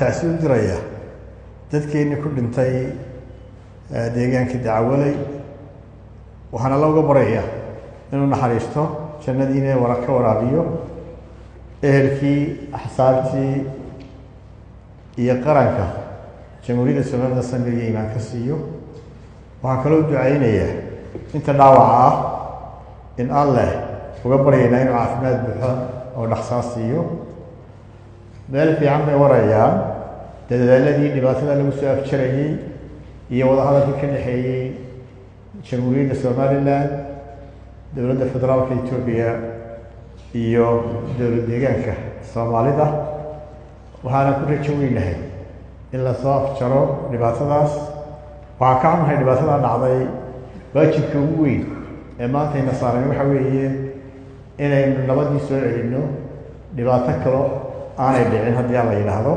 Taasi u diraya dadkeennii ku dhintay deegaankii Dacawaley. Waxaana looga baraya inuu naxariisto, jannadiina wara ka waraabiyo, ehelkii, axsaabtii iyo qaranka Jamhuuriyadda Soomaalida samir iyo iimaan ka siiyo. Waxaan kaloo ducaynayaa inta dhaawaca ah in Alleh uga baryaynaa inuu caafimaad buuxo oo dhaqsaa siiyo. Meel fiican bay warayaan dadaaladii dhibaatada lagu soo afjarayey iyo wadahadalkii ka dhexeeyey Jamhuuriyadda Somalilan, dowladda federaalka Etoobiya iyo dowlad deegaanka Soomaalida. Waxaana ku rajo weynahay in lasoo afjaro dhibaatadaas. Waxaan ka xunnahay dhibaatada dhacday. Waajibka ugu weyn ee maantayna saaran waxa weeye inaynu nabadii soo celinno, dhibaato kalo aanay dhicin haddii aan la yidhaahdo.